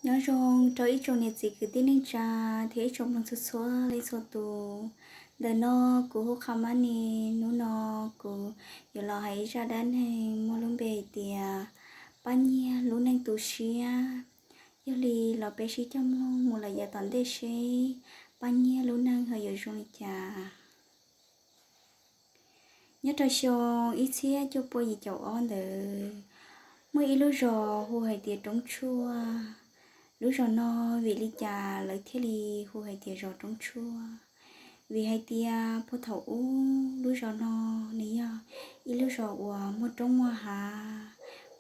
Nyob zoo rau ib tsoom niam txiv kwv tij neej tsa thiab ib tsoom mloog txhua txhua leej txhua tus. Ntawm no kuv hu Qha Mab Ne, hnub no kuv yuav los hais ib zaj dab neeg muaj lub npe hais tias Paj Nyiag lub neej tu siab. Yog li los peb sib cog mloog mus lawm yav tom ntej seb Paj Nyiag lub neej ho yuav zoo li cas. Nyob rau xyoo ib txhiab cuaj pua yim caum ob ntawd, muaj ib lub zos hu hais tias Roob Tshuaj. Lub zos no vim li cas lawv thiaj li hu hais tias zos Roob Tshuaj? Vim hais tias puag thaum ub lub zos no nws yog ib lub zos uas muaj roob muaj hav,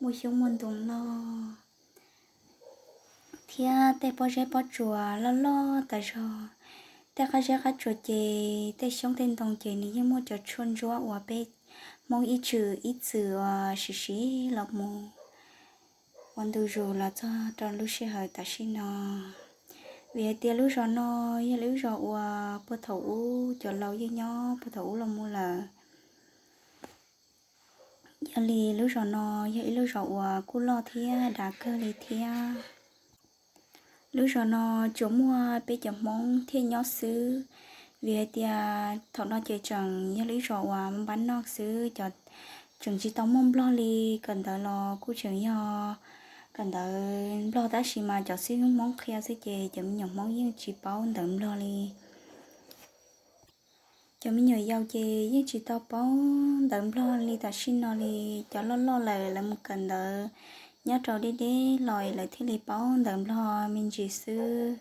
muaj xyoob muaj ntoo loj, thiab tej pob zeb pob tsuas loj loj tas zog. Tej qab zeb qab tsuas ces, tej xyoob tej ntoo ces nws yeej muaj cov tshuaj ntsuab uas peb Hmoob ib txwm ib txwm uas siv siv los mus ua ntu zus los txog rau lub sij hawm tam sim no. Vim hais tias lub zos no yog lub zos uas puag thaum ub cov laus yeej nyob puag thaum ub los mus lawm. Yog li lub zos no yog ib lub zos uas kuj loj thiab dav kawg li thiab. Lub zos no tsuas muaj peb cov Hmoob thiaj nyob xwb, vim hais tias thaum no ces tseem yog lub zos uas npab noj xwb, cov tseem tsis tau muaj Nplog li. Kawm ntawv los kuj tseem yog kawm ntawv Nplog tab sis mas cov xib hwb Hmoob qhia xwb ces cov me nyuam Hmoob yeej tsis paub ntawv Nplog li. Cov me nyuam yaus ces yeej tsis tau paub ntawv Nplog li tam sim no li. Cov loj loj lawm lawv mus kawm ntawv nyob rau deb deb los lawv thiaj li paub ntawv Nplog me ntsis xwb.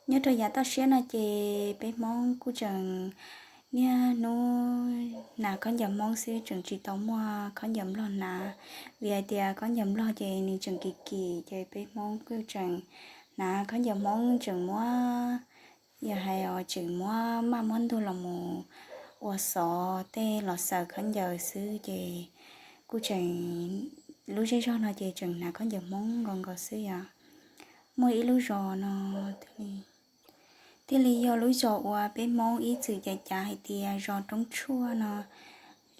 Nyob rau yav toj siab no ces peb Hmoob kuj tseem niaj hnub hnav khaub ncaws Hmoob xwb, tseem tsis tau muaj khaub ncaws Nplog hnav, vim hais tias khaub ncaws Nplog ces nws tseem kim kim, ces peb Hmoob kuj tseem hnav khaub ncaws Hmoob tseem muab, yog hais tseem muab maj muab ntug los mus ua xov tej los xaws khaub ncaws xwb ces kuj tseem, lub zej zog no ces tseem hnav khaub ncaws Hmoob nkaus nkaus xwb yom. Muaj ib lub zos no thiaj li yog lub zos uas peb Hmoob ib txwm cav cav hais tias zos Roob Tshuaj no.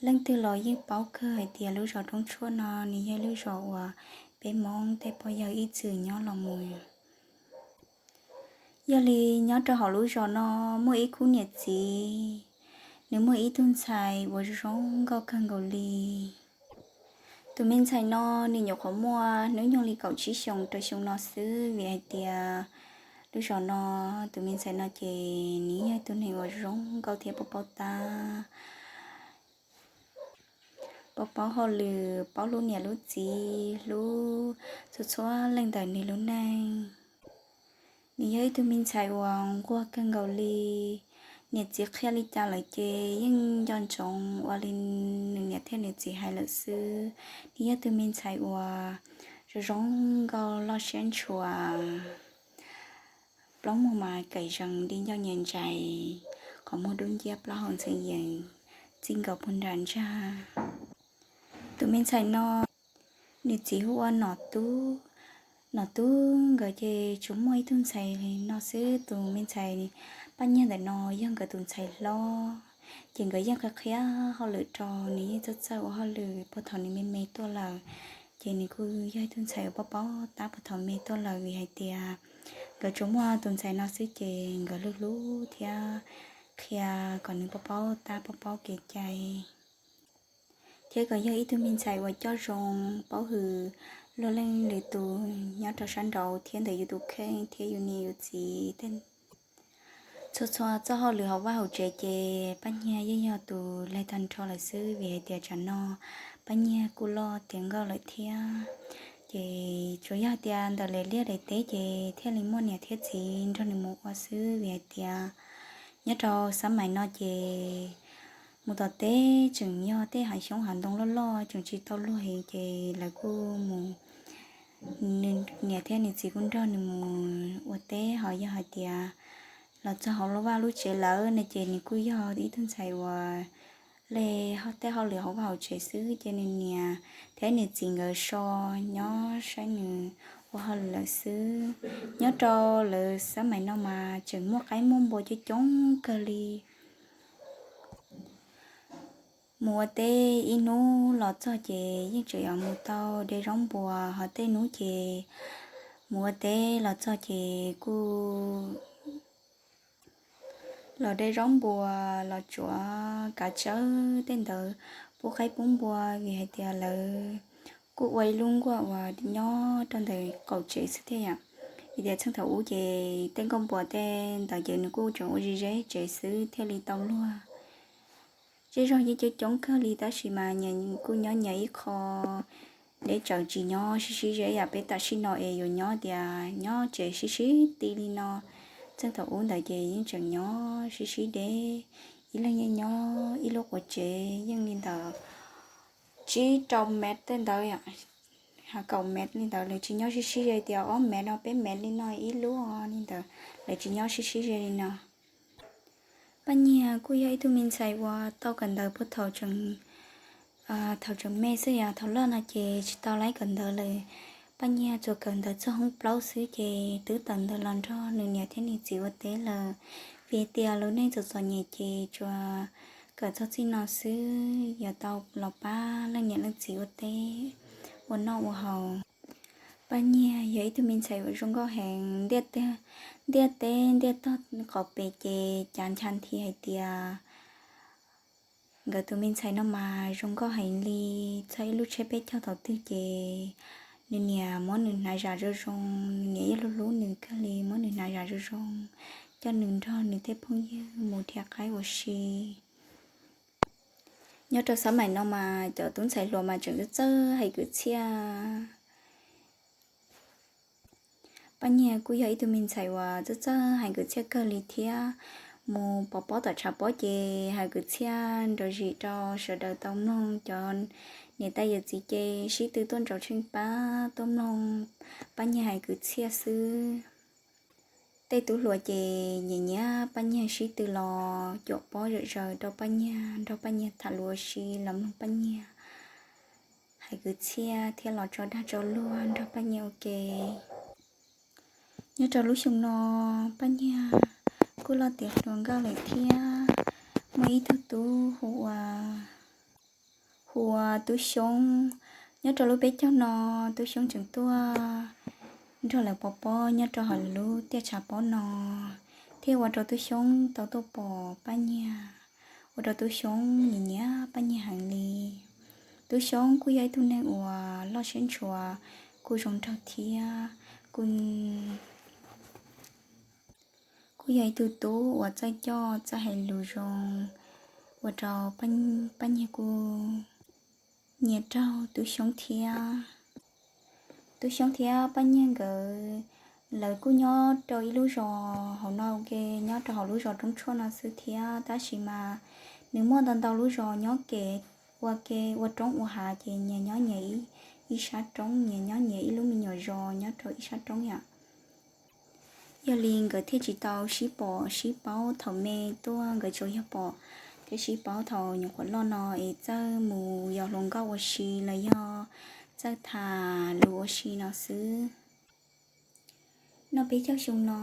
Leej twg los yeej paub kawg hais tias lub zos Roob Tshuaj no nws yog lub zos uas peb Hmoob tej pog yawg ib txwm nyob los mus. Yog li nyob rau hauv lub zos no muaj ib khub niam txiv, nws muaj ib tug ntxhais uas zoo zoo nkauj kawg nkaus li. Tus me ntxhais no nws nyuam qhuav muaj hnub nyoog li kaum tsib xyoos rau xyoo no xwb, vim hais tias lub zos no tus me ntxhais no ces nws yog tus neeg uas zoo nkauj thiab paub paub tab, paub paub hauj lwm, paub hlub niam hlub txiv, hlub txhua txhua leej ntawm nws lub neej. Nws yog ib tug me ntxhais uas nquag kawg nkaus li. Niam txiv qhia li cas lawm ces yeej nco ntsoov ua li nws niam thiab nws txiv hais lawm xwb. Nws yog tus me ntxhais uas zoo zoo nkauj, loj siab ntshua, plaub muag mas kaim zees di ncauj nyias ntsais, qhov muag dub nciab plaub hau ntxhee yees, txij nkaus puag nram ntsag. Tus me ntxhais no nws txiv hu ua Nom Tub. Nom Tub nkawd ces tsuas muaj ib tug ntxhais no xwb. Tus me ntxhais Paj Nyiag ntawm no yog nkawd tus ntxhais hlob, ces nkawd yeej qhia qhia hauj lwm rau nws, yeej txawj txawj ua hauj lwm puag thaum nws me me tuaj lawm. Ces nws kuj yog ib tug ntxhais uas paub paub tab puag thaum me tuaj lawm, vim hais tias nkawd tsuas muaj tus ntxhais no xwb ces nkawd hlub hlub thiab qhia kom nws paub paub tab, paub paub kev cai, thiab kom yog ib tug me ntxhais uas coj zoo, paub hwm luag leej lwm tus nyob rau sab nraud thiab ntawm yus tus kheej thiab yus niam yus txiv. Txhua txhua txoj hauj lwm hauv vaj hauv tsev ces Paj Nyiag yeej yog tus laig tag nrho lawm xwb, vim hais tias tsam no Paj Nyiag kuj loj tiav nkauj lawm thiab. Ces tsuas yog hais tias ntawm daim liaj daim teb ces thiaj li muaj niam thiab txiv nrog nws mus ua xwb, vim hais tias nyob rau xab mais no ces mus tom teb tseem yog tej hav xyoob hav ntoo loj loj, tseem tsis tau luag heev, ces lawv kuj mus, nws niam thiab nws txiv kuj nrog nws mus ua teb. Ho yog hais tias los txog hauv lub vaj lub tsev lawm no ces nws kuj yog ib tug ntxhais uas le tej hauj lwm hauv vaj hauv tsev xwb, ces nws niam thiab nws txiv nkawd so nyob saib nws ua hauj lwm lawm xwb. Nyob rau lawv xab mais no mas tseem muaj qaib muaj npua coob coob kawg li. mus ua teb ib hnub los txog ces yeej tseem yuav mus tau de zaub npua, ho tej hnub ces mus ua teb los txog ces kuj los de zaub npua, los tsuav kav tsawb tej ntawd pub qaib pub npua, vim hais tias lawv kuj ua ib lub nkuaj uas nyob rau ntawm qaum tsev xwb thiab yom. Vim tias txheej thaum ub ces tej nkuaj npua tej ntawd ces nws kuj tseem ua ze zeb tsev xwb thiaj li tau luag. Zej zog yeej coob coob kawg li tab sis mas nyias kuj nyob nyias ib qho deb tsawv tsis nyob sib sib ze yam peb tam sim no es yuav nyob tias nyob tsev sib sib ti li no. Txheej thaum ub ntawd ces yeej tseem nyob sib sib deb, ib leeg yeej nyob ib lub quav tsev yeej li ntawm tsib rau mev tej ntawd, kaum mev li ntawd, lawv tsis nyob sib sib ze tias ob mev no peb mev li no ib lub li ntawd, lawv tsis nyob sib sib ze li no. Paj Nyiag kuj yog ib tug me ntxhais uas tau kawm ntawv puag thaum tseem, thaum tseem me xwb yom, thaum loj no ces tsis tau laiv kawm ntawv lawm. Paj Nyiag tsuas kawm ntawv txog hoob plaub xwb ces twb tawm ntawv los nrog nws niam thiab nws txiv ua teb lawm. Vim tias lub neej txom txom nyem ces tsuas kawm txog txij no xwb, yuav tau los pab leej niam leej txiv ua teb, ua noj ua haus. Paj Nyiag yog ib tug me ntxhais uas zoo nkauj heev, ntiaj teb ntiaj tog qaum pem ces cav ncha nthi hais tias nkawd tus me ntxhais no mas zoo nkauj heev li. Txog ib lub tsiab peb caug thaum twg ces nws niam muab nws hnav zam zoo zoo, nws niam yeej hlub hlub nws kawg li, muab nws hnav zam zoo zoo, coj nws nrog nws tej phooj ywg mus dhia qaib ua si. Nyob rau xab maim no mas cov tub ntxhais hluas mas tseem txawj txawj hais kwv txhiaj. Paj Nyiag kuj yog ib tug me ntxhais uas txawj txawj hais kwv txhiaj kawg li thiab. Mus pov pob tom tshav pob ces hais kwv txhiaj nrov zim rau sawv daws tau mloog, cov niam tais yawm txiv ces sib tw tuaj ntsaum tsheej pab tuaj mloog Paj Nyiag hais kwv txhiaj xwb. Tej tub hluas ces nyiam nyiam Paj Nyiag sib tw los cuam pob zom zaws rau Paj Nyiag, nrog Paj Nyiag tham lus ua si, los mloog Paj Nyiag hais kwv txhiaj thiab los tso dag tso luag nrog Paj Nyiag ua ke. Nyob rau lub xyoo no Paj Nyiag kuj loj tiav hluas nkauj lawm thiab. Muaj ib tug tub hu ua, hu ua Tub Xyoob. Nyob rau lub peb caug no Tub Xyoob tseem tuaj nrog lawv pov pob nyob rau hauv lub tiaj tshav pob no, thiab ua rau Tub Xyoob tau tuaj pom Paj Nyiag, ua rau Tub Xyoob nyiam nyiam Paj Nyiag heev li. Tub Xyoob kuj yog ib tug neeg uas loj siab ntshua, kuj zoo nraug thiab, kuj kuj yog ib tug tub uas txawj coj txawj hais lus zoo, ua rau Paj Nyiag kuj nyiam raug Tub Xyoob thiab. Tub Xyoob thiab Paj Nyiag nkawd, lawv kuj nyob rau ib lub zos hauv no ua ke, nyob rau hauv lub zos Roob Tshuaj no xwb thiab, tab sis mas nws muaj ntau ntau lub zos nyob kev ua ke ua roob ua hav ces nyias nyob nyias ib sab roob, nyias nyob nyias ib lub me nyuam zos nyob rau ib sab roob yom. Yog li nkawd thiaj tsis tau sib pom sib paub thaum me tuaj, nkawd tsuas yog pom thiab sib paub thaum nyuam qhuav loj no es txawj mus yos hluas nkauj ua si los yog txawj tham lus ua si no xwb. Noj peb caug xyoo no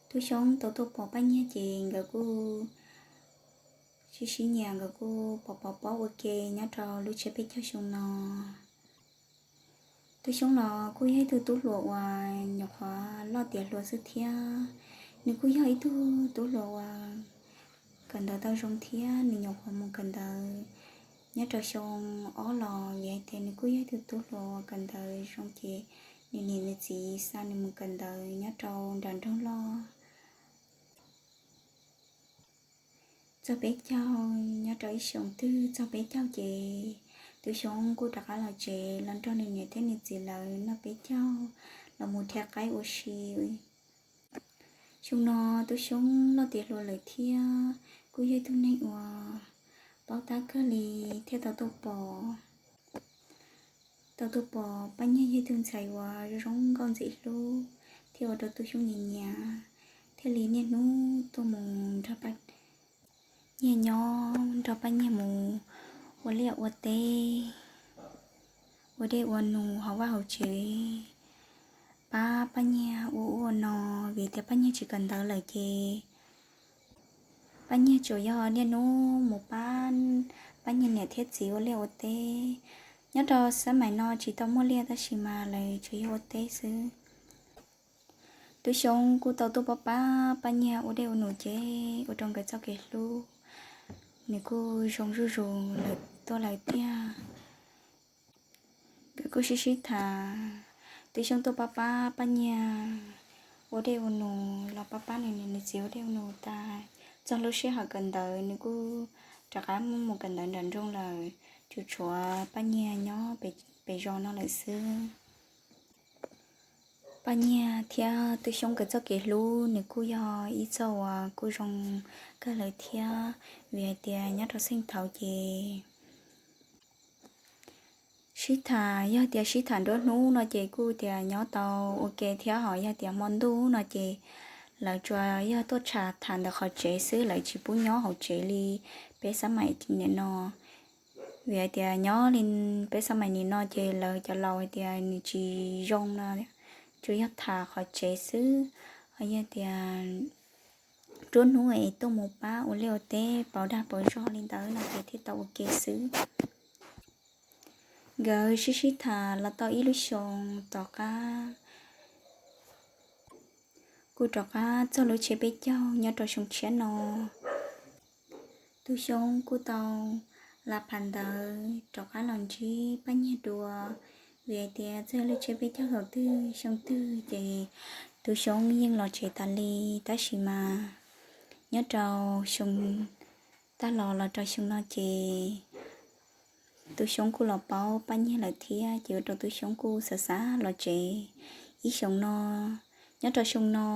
Tub Xyoob tau tuaj pom Paj Nyiag ces nkawd kuj sib sib nyiam, nkawd kuj pov pov pob ua ke nyob rau lub tsiab peb caug xyoo no. Tub Xyoob los kuj yog ib tug tub hluas uas nyuam qhuav loj tiav hluas xwb thiab. Nws kuj yog ib tug tub hluas uas kawm ntawv tau zoo thiab, nws nyuam qhuav mus kawm ntawv nyob rau xyoo ob los vim hais tias nws kuj yog ib tug tub hluas uas kawm ntawv zoo ces nws niam nws txiv xa nws mus kawm ntawv nyob rau nram nroog loj. Txog peb caug, nyob rau ib xyoos twg txog peb caug ces Tub Xyoob kuj rov qab los tsev los nrog nws niam thiab nws txiv lawv noj peb caug, los mus dhia qaib ua si. Xyoo no Tub Xyoob loj tiav hluas lawm thiab, kuj yog ib tug neeg uas paub tab kawg li thiab tau tuaj pom, tau tuaj pom Paj Nyiag yog ib tug ntxhais uas zoo zoo nkauj ntxim hlub thiab ua rau Tub Xyoob nyiam nyiam, thiaj li niaj hnub tuaj mus nrog Paj Nyiag nyob, nrog Paj Nyiag mus ua liaj ua teb, ua dej ua num hauv vaj hauv tsev, pab Paj Nyiag ua ub ua no, vim tias Paj Nyiag tsis kawm ntawv lawm ces Paj Paj Nyiag tsuas yog niaj hnub mus pab Paj Nyiag niam thiab txiv ua liaj ua teb. Nyob rau xab mais no tsis tau muaj liaj tab sis mas lawv tsuas yog ua teb xwb. Tub Xyoob kuj tau tuaj pab pab Paj Nyiag ua dej ua num ces ua rau nkawd txoj kev hlub nws kuj zoo zuj zus lawm tuaj lawm tiag. Nkawd kuj sib sib tham, Tub Xyoob tuaj pab pab Paj Nyiag ua dej ua num los pab pab nws niam nws txiv ua dej ua num tas, txog lub sij hawm kawm ntawv nws kuj rov qab mus kawm ntawv nram nroog lawm, tsuas tshuav Paj Nyiag nyob pem zos no lawm xwb. Paj Nyiag thiab Tub Xyoob nkawd txoj kev hlub nws kuj yog ib txoj uas kuj zoo kawg lawm thiab, vim hais tias nyob rau xeej thaud ces sib tham, yog tias sib tham nruab hnub no ces kuj tias nyob tau ua ke thiab, ho yog tias hmo ntuj no ces lawv tsuas yog tuaj tham ntawm qhov tsev xwb, lawv tsis pub nyob hauv tsev li peb xab mais nim no. Vim hais tias nyob li peb xab mais nim no ces lawv cov laus hais tias nws tsis zoo no, tsuas yog tham qhov tsev xwb. Ho yog tias nruab hnub es tuaj mus pab ua liaj ua teb pauv dag pauv zog li ntawd no ces thiaj tau ua ke xwb. Nkawd sib sib tham los tau ib lub xyoo tom qab, kuj rov qab txog lub tsiab peb caug nyob rau xyoo tshiab no. Tub Xyoob kuj tau lam pham ntawv rov qab los ntsib Paj Nyiag dua, vim hais tias txog lub tsiab peb caug thaum twg xyoo twg ces Tub Xyoob yeej los tsev tas li. Tab sis mas nyob rau xyoo tag los los rau xyoo no ces Tub Xyoob kuj los paub Paj Nyiag lawm thiab ces ua rau Tub Xyoob kuj xav xav los tsev ib xyoos no. Nyob rau xyoo no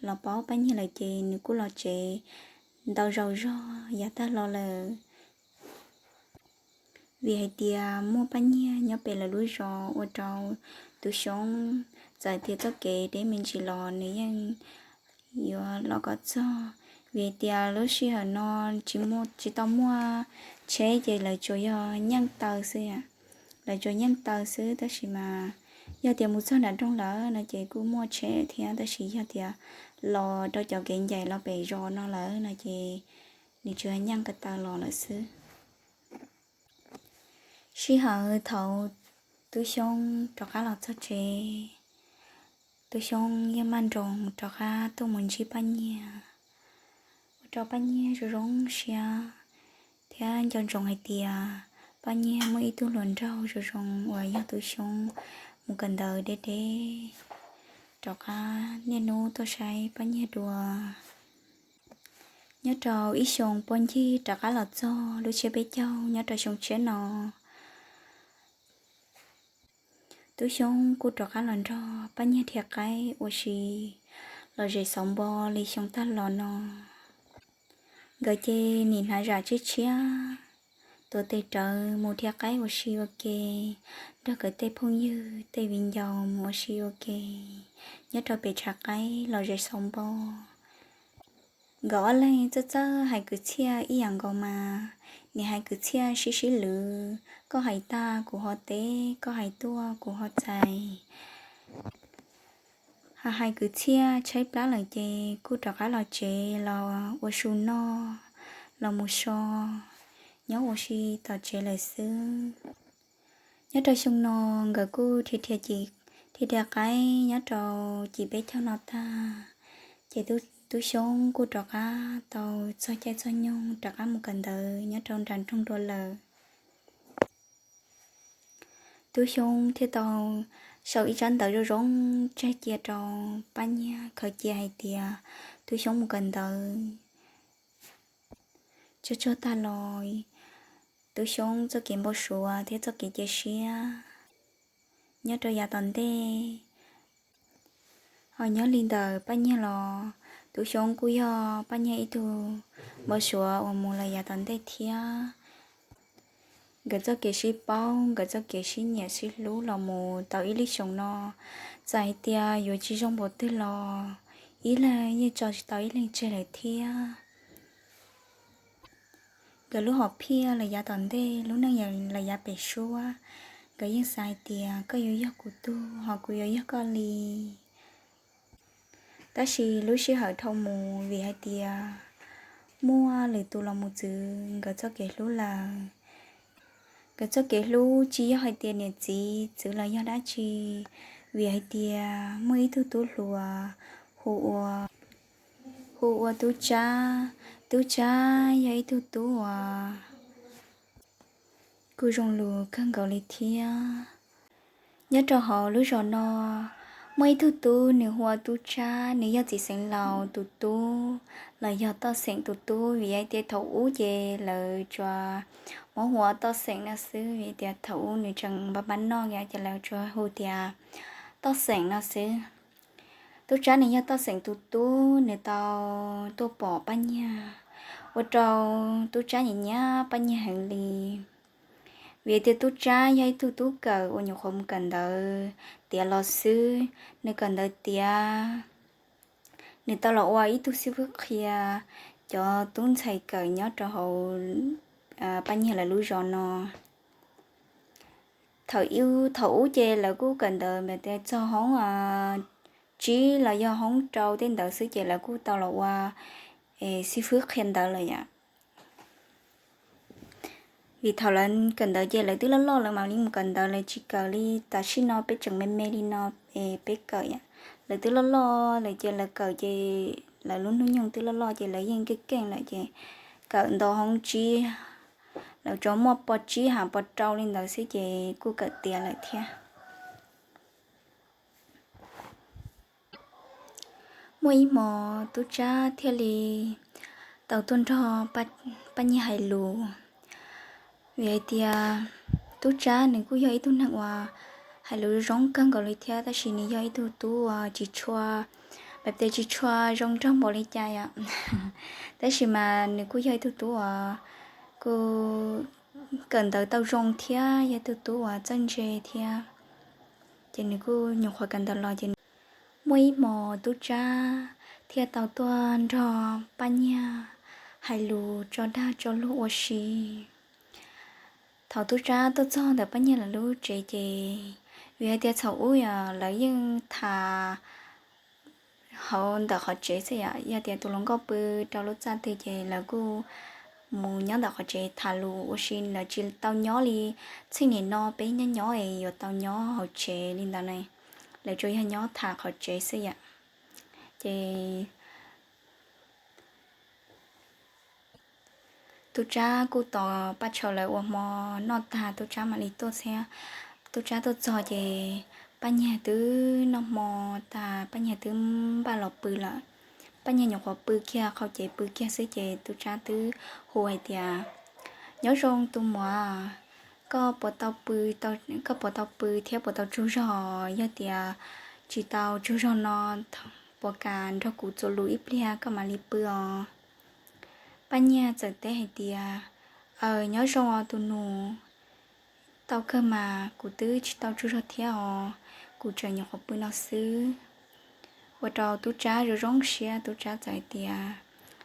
los paub Paj Nyiag lawm ces nws kuj los tsev ntau zaus zog yav tag los lawm. Vim hais tias muaj Paj Nyiag nyob pem lawv lub zos ua rau Tub Xyoob txawm tias txoj kev deb me ntsis los nws yeej yuav los kom txog. Vim hais tias lub sij hawm no tsis muaj, tsis tau muaj tsheb ces lawv tsuas yog nyeej taw xwb, lawv tsuas nyeej taw xwb. Tab sis mas yog tias mus txog nram nroog lawm no ces kuj muaj tsheb thiab, tab sis yog tias los rau cov kev ncaim los pem zos no lawm no ces nws tsuas nyeej ko taw los lawm xwb. Sij hawm thaum Tub Xyoob rov qab los txog tsev, Tub Xyoob yeej maj nroos rov qab tuaj mus ntsib Paj Nyiag, ua rau Paj Nyiag zoo zoo siab thiab nco ntsoov hais tias Paj Nyiag muaj ib tug hluas nraug zoo zoo uas yog Tub Xyoob mus kawm ntawv deb deb, rov qab niaj hnub tuaj saib Paj Nyiag dua. Nyob rau ib xyoo puag ncig rov qab los txog lub tsiab peb caug nyob rau xyoo tshiab no, Tub Xyoob kuj rov qab los nrog Paj Nyiag dhia qaib ua si los zem xauv npo li xyoo tag los no. Nkawd ces nim hnav zam tshiab tshiab, tuav tes rawv mus dhia qaib ua si ua ke, nrog nkawd tej phooj ywg tej viv ncaus mus ua si ua ke nyob rau pem tshav qaib los zem xauv npo. Nkawd ob leeg txawj txawj hais kwv txhiaj ib yam nkaus mas, nim hais kwv txhiaj sib sib lwv, koj hais tag kuv ho teb, koj hais tuaj kuv ho txais. Hais hais kwv txhiaj tshaib plab lawm ces kuj rov qab los tsev los ua su noj, los mus so, nyob ua si tom tsev lawm xwb. Nyob rau xyoo no nkawd kuj dhia dhia qaib nyob rau cim peb caug no tag, ces Tub Xyoob kuj rov qab tau txog caij txog nyoog rov qab mus kawm ntawv nyob rau nram nroog dua lawm. Tub Xyoob thiaj tau sau ib tsab ntawv zoo zoo tseg cia rau Paj Nyiag khaws cia hais tias Tub Xyoob mus kawm ntawv tsuag tsuag tag los, Tub Xyoob txoj kev npau suav thiab txoj kev cia siab nyob rau yav tom ntej. Ho nyob li ntawm Paj Nyiag los, Tub Xyoob kuj yog Paj Nyiag ib tug npau suav uas mus lawm yav tom ntej thiab. Nkawd txoj kev sib paub, nkawd txoj kev sib nyiam sib hlub los mus tau ib lub xyoos no, txawm hais tias yuav tsis zoo npaum twg los ib leeg yeej tso tsis tau ib leeg tseg lawm thiab. Nkawd lub hom phiaj lawm yav tom ntej, lub neej lawm yav pem suab, nkawd yeej xav hais tias koj yuav yog kuv tug, ho kuv yuav yog koj li. Tab sis lub sij hawm dhau mus vim hais tias muaj lwm tus los mus txwv nkawd txoj kev hlub lawm. Nkawd txoj kev hlub tsis yog hais tias niam txiv txwv los yog dab tsi, vim hais tias muaj ib tug tub hluas hu ua, hu ua Tub Tsab. Tub Tsab yog ib tug tub uas kuj zoo lus kawg nkaus li thiab. Nyob rau hauv lub zos no muaj ib tug tub nws hu ua Tub Tsab, nws yog txiv xeev laus tus tub los yog Toj Xeem tus tub, vim hais tias thaum ub ces lawv tsuas muab hu ua Toj Xeem no xwb, vim tias thaum ub nws tseem npam npam noj ces lawv tsuas hu tias Toj Xeem no xwb. Tub Tsab nws yog Toj Xeem tus tub, nws tau tuaj pom Paj Nyiag, ua rau Tub Tsab nyiam nyiam Paj Nyiag heev li. Vim tias Tub Tsab yog ib tug tub kawm uas nyuam qhuav mus kawm ntawv tiav los xwb, nws kawm ntawv tiav, nws tau los ua ib tug xib fwb qhia cov tub ntxhais kawm nyob rau hauv Paj Nyiag lawv lub zos no. Thaum, thaum ub ces lawv kuj kawm ntawv mas tias txog hoob tsib los yog hoob rau tej ntawd xwb ces lawv kuj tau los ua xib fwb qhia ntawv lawm yom. Vim thaum lawv kawm ntawv ces lawv twb loj loj lawm mam li mus kawm ntawv, lawv tsis kawm li tam sim no peb tseem me me li no es peb kawm yom. Lawv twb loj loj lawm ces lawv kawm ces lawv lub hnub nyoog twb loj loj ces lawv yeej keej keej lawm ces kawm nto hoob tsib, lawv tsuas muaj pov tsib ha pov rau li ntawd xwb ces kuj kawm tiav lawm thiab. Muaj ib hmo Tub Tsab thiaj li tau tuaj nrog Paj Nyiag hais lus, vim hais tias Tub Tsab nws kuj yog ib tug neeg uas hais lus zoo kawg nkaus li thiab, tab sis nws yog ib tug tub uas tsis tshua, pab tes tsis tshua zoo nraug npaum li cas yom. Tab sis mas nws kuj yog ib tug tub uas kuj kawm ntawv tau zoo thiab yog ib tug tub uas txawj ntse thiab, ces nws kuj nyuam qhuav kawm ntawv los ces muaj ib hmo Tub Tsab thiaj tau tuaj nrog Paj Nyiag hais lus tso dag tso luag ua si. Thaum Tub Tsab tuaj txog ntawm Paj Nyiag lawv lub tsev ces, vim hais tias thaum ub yog lawv yeej tham hauv ntawm qhov tsev xwb yom, yog tias tus hluas nkauj pw rau lub txaj twg ces lawv kuj mus nyob ntawm qhov tsev tham lus ua si, lawv tsis tau nyob li txheej niam no peb nyob nyob es yuav tau nyob hauv tsev li ntawd na, lawv tsuas yog nyob tham qhov tsev xwb yom. Ces Tub Tsab kuj tos Paj Tshaw lawv ua hmo noj tag Tub Tsab mam li tuaj thiab. Tub Tsab tuaj txog ces Paj Nyiag twb noj hmo tag, Paj Nyiag twb npaj los pw lawm. Paj Nyiag nyuam qhuav pw kiag qhov tsev pw kiag xwb ces Tub Tsab twb hu hais tias, Nyob zoo tus muam, koj puas tau pw, koj puas tau pw thiab puas tau tsaug zog? Yog tias tsis tau tsaug zog no, puas kam nrog kuv txuas lus ib pliag koj mam li pw os? Paj Nyiag txawm teb hais tias, Aws, nyob zoo os tus nus, tau kawg mas kuv twb tsis tau tsaug zog thiab os, kuv tseem nyuam qhuav pw no xwb. Ua rau Tub Tsab zoo zoo siab, Tub Tsab txawm hais tias,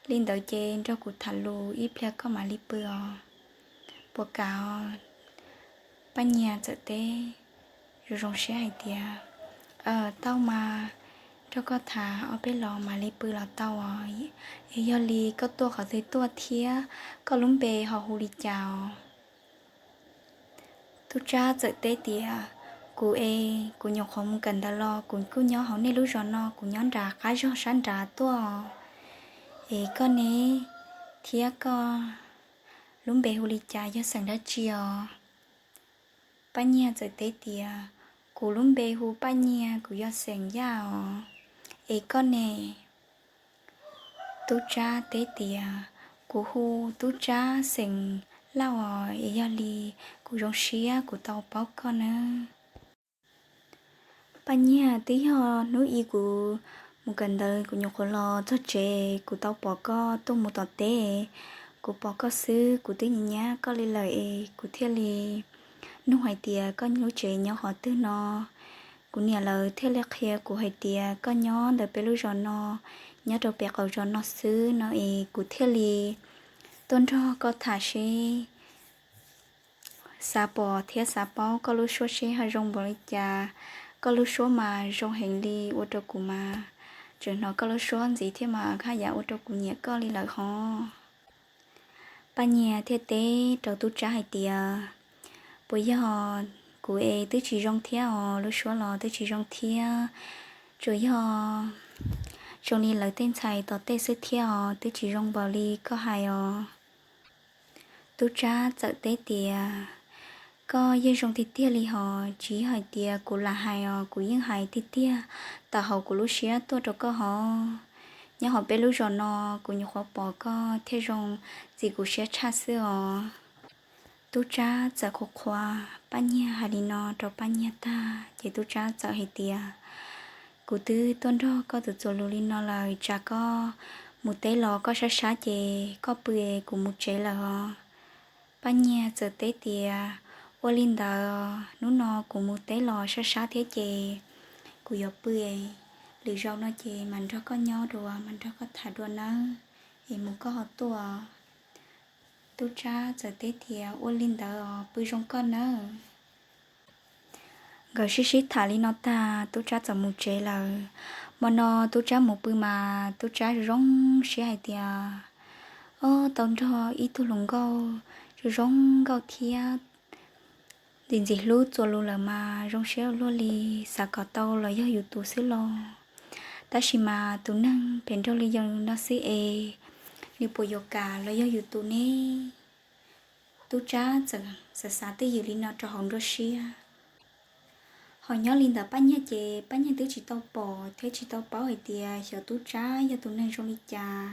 Li ntawd ces nrog kuv tham lus ib pliag koj mam li pw os, puas kam? Paj Nyiag txawm teb zoo zoo siab hais tias, Tau mas, nrog koj tham ob peb los mam li pw los tau os. Es yog li koj tuaj qhov twg tuaj thiab koj lub npe ho hu li cas os? Tub Tsab txawm teb tias, Kuv es kuv nyuam qhuav mus kawm ntawv los kuv kuj nyob hauv nej lub zos no, kuv nyob nram qab zog sab nrad tuaj. Es koj ne, thiab koj lub npe hu li cas, yog xeem dab tsi os? Paj Nyiag txawm teb tias, Kuv lub npe hu Paj Nyiag, kuv yog xeem Yaj os. Es koj ne? Tub Tsab teb tias, Kuv hu Tub Tsab xeem Lauj os, es yog li kuv zoo siab kuv tau paub koj nawb. Paj Nyiag, twb yog hnub i kuv mus kawm ntawv kuv nyuam qhuav los txog tsev kuv tau pom koj tuaj mus tom teb, kuv pom koj xwb kuv twb nyiam nyiam koj li lawm es kuv thiaj li nug hais tias koj lub tsev nyob qhov twg no. Kuv niam lawv thiaj li qhia kuv hais tias koj nyob ntawm peb lub zos no, nyob rau pem qaum zos no xwb no es kuv thiaj li tuaj nrog koj tham seb xav pom thiab xav paub koj lub suab seb ho zoo npaum li cas. Koj lub suab mas zoo heev li, ua rau kuv mas tseem hnov koj lub suab ntxiv thiab mas haj yam ua rau kuv nyiam koj li lawm hov. Paj Nyiag thiaj teb rau tub tsab hais tias, puas yog kuv es twb tsis zoo thiab os, lub suab los twb tsis zoo thiab, tsuas yog zoo li lawv tej ntxhais tom tej xwb thiab os, twb tsis zoo npaum li koj hais os. Tub tsab txawm teb tias, koj yeej zoo tiag tiag li hos, tsis yog hais tias kuv lam hais os, kuv yeej hais tiag tiag tawm hauv kuv lub siab tuaj rau koj hos. Nyob hauv peb lub zos no, kuv nyuam qhuav pom koj thiaj zoo txim kuv siab tshaj xwb os. Tub tsab txawm qhuas qhuas Paj Nyiag hais li no rau Paj Nyiag tag ces tub tsab txawm hais tias, kuv twb tuaj nrog koj tus txuas lus li no lawm, tsam koj mus teb los koj sab sab ces koj pw es kuv mus tsev lawm os. Paj Nyiag txawm teb tias, ua li ntawd, hnub no kuv mus teb los sab sab thiab ces kuv yuav pw es lwm zaus no ces mam nrog koj nyob dua, mam nrog koj tham dua nawb, es mus koj ho tuaj. Tub tsab txawm teb tias, ua li ntawd os, pw zoo koj nawb. Nkawd sib sib tham li no tag, tub tsab txawm mus tsev lawm. Hmo no tub tsab mus pw mas tub tsab zoo siab hais tias, ob, tau nrog ib tug hluas nkauj zoo zoo nkauj thiab ntxim ntxim hlub txuas lus lawm mas zoo siab ua luaj li, xav kom tau los yog yus tus xwb los. Tab sis mas tus neeg phem nraug li yus no xwb es, nws puas yuav kam los yog yus tus ne? Tub tsab txawm xav xav twj ywm li no rau hauv nruab siab. Ho nyob li ntawd Paj Nyiag ces Paj Nyiag twb tsis tau pom thiab tsis tau paub hais tias xyov tub tsab yog tus neeg zoo li cas.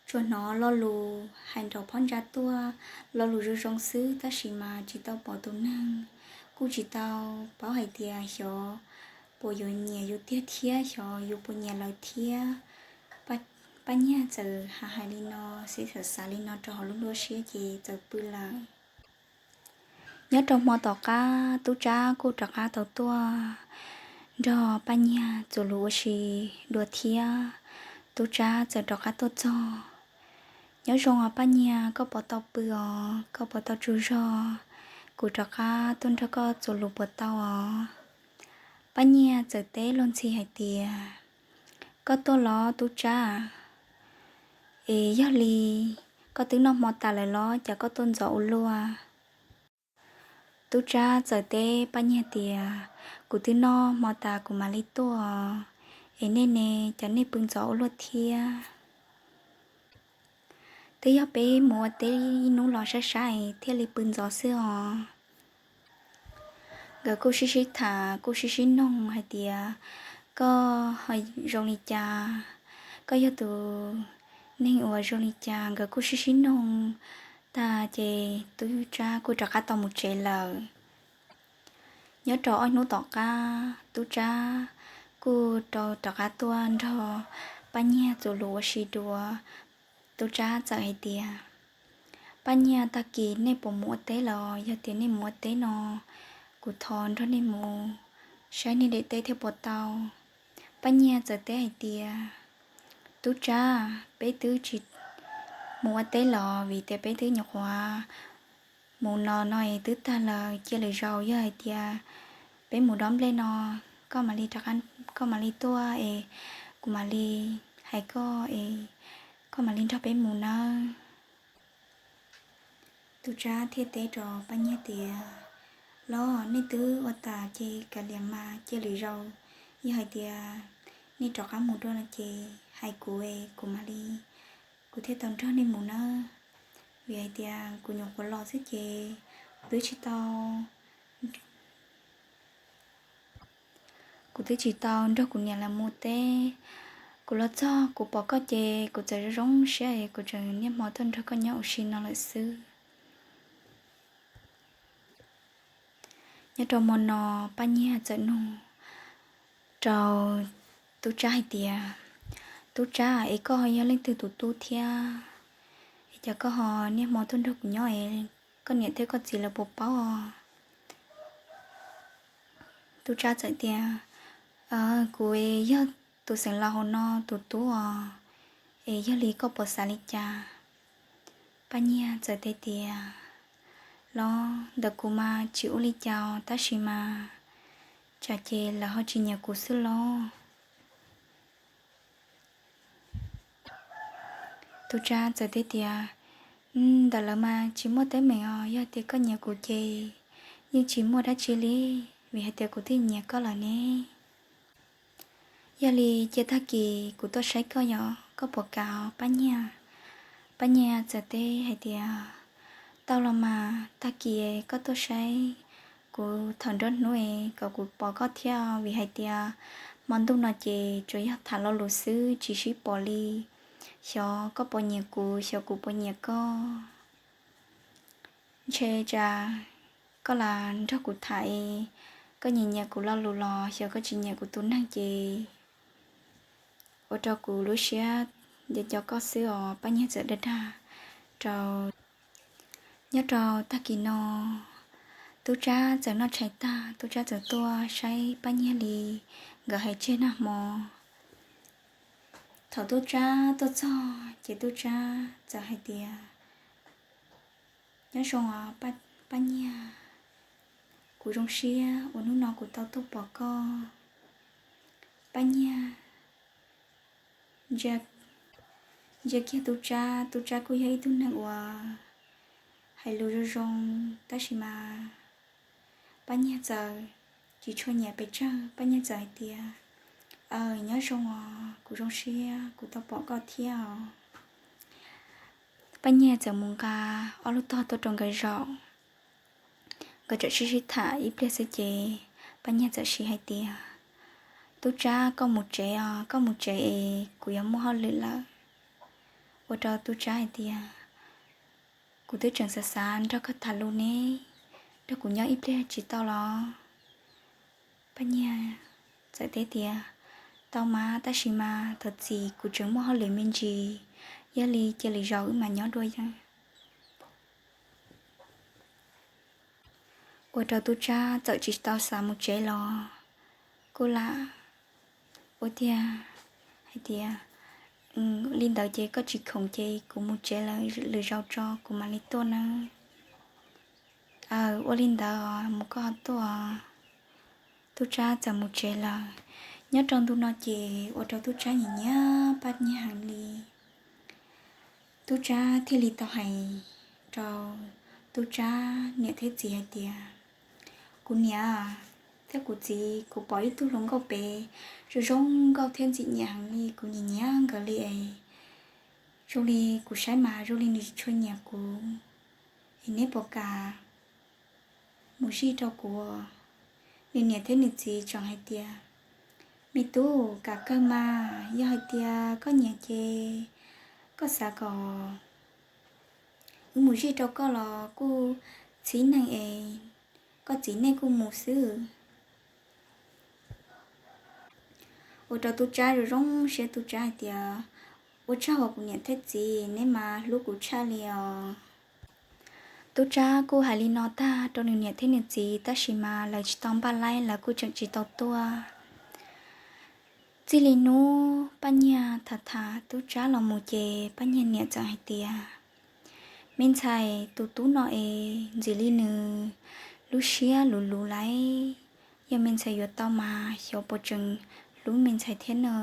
Tsuas hnov lo lus hais nraum phab ntsa tuaj, lo lus zoo zoo xwb tab sis mas tsis tau pom tus neeg, kuj tsis tau paub hais tias xyov puas yuav nyiam yus tiag thiab xyov yus puas nyiam lawv thiab. Paj Nyiag txawm hais hais li no, xav xav li no rau hauv lub nruab siab ces txawm pw lawm. Nyob rau hmo tom qab tub tsab kuj rov qab tau tuaj nrog Paj Nyiag txuas lus ua si dua thiab. Tub tsab txawm rov qab tuaj txog. Nyob zoo os Paj Nyiag, koj puas tau pw os, koj puas tau tsaug zog? Kuv rov qab tuaj nrog koj txuas lus puas tau os? Paj Nyiag txawm teb luag ntxhi hais tias, koj tuaj los tub tsab? Es yog li koj twb noj hmo tas lawm los cas koj tuaj ntxov ua luaj? Tub tsab txawm teb Paj Nyiag tias, kuv twb noj hmo tas kuv mam li tuaj. Es nej ne, cas nej pw ntxov ua luaj thiab? Twb yog peb mus ua teb ib hnub los sab sab es thiaj li pw ntxov xwb os. Nkawd kuj sib sib tham kuj sib sib noog hais tias, koj zoo li cas, koj yog tus neeg uas zoo li cas? Nkawd kuj sib sib noog tag ces tub tsab kuj rov qab tau mus tsev lawm. Nyob rau ob hnub tom qab tub tsab kuj rov qab tuaj nrog Paj Nyiag txuas lus ua si dua. Tub tsab txawm hais tias, Paj Nyiag, tag kis nej puas mus ua teb los? Yog tias nej mus ua teb no, kuv thov nrog nej mus saib nej daim teb thiab puas tau? Paj Nyiag txawm teb hais tias, tub tsab, peb twb tsis mus ua teb los vim tias peb twb nyuam qhuav mus no no es twb tag lawm, cia lwm zaus yog hais tias peb mus dob nplej no, koj mam li rov qab, koj mam li tuaj es kuv mam li hais koj es koj mam li nrog peb mus nawb. Tub tsab thiaj teb rau Paj Nyiag tias, los nej twb ua tas ces kav liam mas, cia lwm zaus yog hais tias nej rov qab mus dua no ces hais kuv es kuv mam li, kuv thiaj tau nrog nej mus nawb. Vim hais tias kuv nyuam qhuav los xwb ces twb tsis tau, kuv twb tsis tau nrog kuv niam lawv mus teb. Kuv los txog kuv pom koj ces kuv txawm zoo zoo siab es kuv tseem niaj hmo tuaj nrog koj nyob ua si no lawm xwb. Nyob rau hmo no Paj Nyiag txawm nug rau tub tsab hais tias, tub tsab, es koj yog leej twg tus tub thiab? Es cas koj ho niaj hmo tuaj nrog kuv nyob es koj niam thiab koj txiv lawv puas paub os? Tub tsab txawm tias, kuv yog tus xeem laus hauv no tus tub os, es yog li koj puas xav li cas? Paj Nyiag txawm teb tias, los ntawm kuv mas tsis ua li cas os, tab sis mas tsam ces lawv ho tsis nyiam kuv xwb los. Tub Tsab txawm teb tias, Ntawm lawv mas tsis muaj teeb meem os, yog tias koj nyiam kuv ces yeej tsis muaj dab tsi li, vim hais tias kuv twb nyiam koj lawm ne. Yog li cia tag kis kuv tuaj saib koj yog koj puas kam os Paj Nyiag? Paj Nyiag txawm teb hais tias, Tau los mas, tag kis koj tuaj saib kuv thaum nruab hnub es kom kuv pom koj thiab, vim hais tias hmo ntuj no ces tsuas yog tham lo lus xwb tsis sib pom li. Xyov koj puas nyiam kuv, xyov kuv puas nyiam koj. Ntshe tsam koj lam nrog kuv tham es koj nyiam nyiam kuv lo lus los xyov koj tsis nyiam kuv tus neeg ces ua rau kuv lub siab nco nco koj xwb os. Paj Nyiag txawm dag dag rau. Nyob rau tag kis no, Tub Tsab txawm noj tshais tag, Tub Tsab txawm tuaj saib Paj Nyiag li nkawd hais tseg nag hmo. Thaum Tub Tsab tuaj txog ces Tub Tsab txawm hais tias, Nyob zoo os Paj Nyiag, kuv zoo siab uas hnub no kuv tau tuaj pom koj. Paj Nyiag ntsia kiag Tub Tsab, Tub Tsab kuj yog ib tug neeg uas hais lus zoo zoo, tab sis mas Paj Nyiag txawm tsis tshua nyiam pes tsawg. Paj Nyiag txawm hais tias, Aw, nyob zoo os, kuv zoo siab kuv tau pom koj thiab os. Paj Nyiag txawm mus nqa ob lub tog tuaj rau nkawd zaum. Nkawd txawm sib sib tham ib pliag xwb ces Paj Nyiag txawm hais tias, Tub Tsab, koj mus tsev os, koj mus tsev es kuv yuav muaj hauj lwm lawm. Ua rau Tub Tsab hais tias, Kuv twb tseem xav xav nrog koj tham lus ne, nrog kuv nyob ib pliag tsis tau los? Paj Nyiag txawm teb tias, Tau mas, tab sis mas thaum txim kuv tseem muaj hauj lwm me ntsis, yog li cia lwm zaus wb mam nyob dua yom. Ua rau Tub Tsab txawm tsis tau xav mus tsev los kuj lam ua tiag hais tias, Li ntawd ces koj tsis khoom ces kuv mus tsev lawm, lwm zaus tso kuv mam li tuaj nawb. Aw, ua li ntawd mus koj ho tuaj. Tub Tsab txawm mus tsev lawm. Nyob rau ntu no ces ua rau Tub Tsab nyiam nyiam Paj Nyiag heev li. Tub Tsab thiaj li tau hais rau Tub Tsab niam thiab txiv hais tias, Kuv niam thiab kuv txiv, kuv pom ib tug hluas nkauj pem zoo zoo nkauj thiab ntxim nyiam heev li, kuv nyiam nyiam nkawd li es zoo li kuv saib mas zoo li nws tsis tshua nyiam kuv, es neb puas kam mus zij rau kuv? Nws niam thiab nws txiv tseem hais tias, Me tub, kam kawg mas, yog hais tias koj nyiam ces koj xav kom wb mus zij rau koj los kuj txhiv neeg es koj txiv nej kuj mus xwb. Ua rau Tub Tsab zoo zoo siab, Tub Tsab hais tias, Ua tsaug os kuv niam thiab txiv, neb mas hlub kuv tshaj li os. Tub Tsab kuj hais li no tag rau nws niam thiab nws txiv, tab sis mas lawv tsis tau npaj laib, lawv kuj tseem tsis tau tuaj. Txij li hnub Paj Nyiag tham tham Tub Tsab los mus ces Paj Nyiag niam txawm hais tias, Me ntxhais, tus tub no es ntxim li nws lub siab luv luv lawm, yog me ntxhais yuav tau mas xyov puas tseem hlub me ntxhais thiab na.